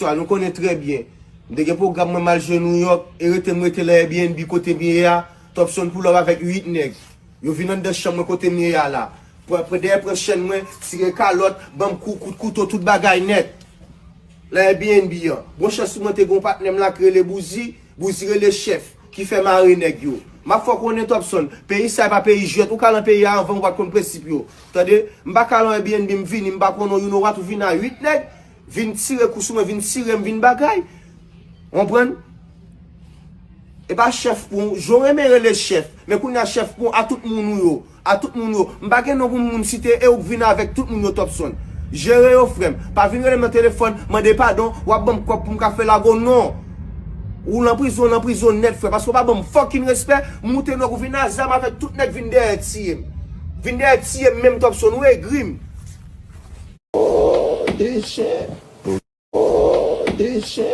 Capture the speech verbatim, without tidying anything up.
Swa nou konnen trè byen. M te gen pwogram mwen m al jwe New York e rete m rete nan Airbnb kote m ye a, Topson pull up avèk uit nèg. Yo vin anndan chanm mwen kote m ye a la. Pran, pran dèyè pran chèn mwen, tire kalòt, ban m kou, kout kouto, tout bagay nèt. Nan Airbnb an. Bon chans pou mwen te gen yon patnè m la ki rele Bouzi, Bouzi rele chèf, ki fè mare nèg yo. M ap fè w konnen Topson, peyi sa e pa peyi jwèt, ou ka lan peyi a anvan ou pa t konn prensip yo. Tande, m pa ka lan Airbnb m vini, m pa konnen w, you know what, ou vin a uit nèg, vin tire kou sou mwen, vin tire m, vin bagay. Ou konprann? E pa chèf pou, jan w renmen rele chèf, men kounye a chèf pou a tout moun ou yo. A tout moun yo. M pa gen non pou moun site e ou k vin avèk tout moun yo Topson. Jere yo frè m. Pa vin rele m nan telefòn, mande padon, w ap ban m kòb pou m ka fè lago non. Ou lan prizon, lan prizon nèt frè, paske w pa ban m fucking respè, moute nòg ou vin a zam avèk tout nèg vin dèyè tiye m. Vin dèyè tiye m menm Topson, ou egri m. Oh, dechè. Oh, dechè.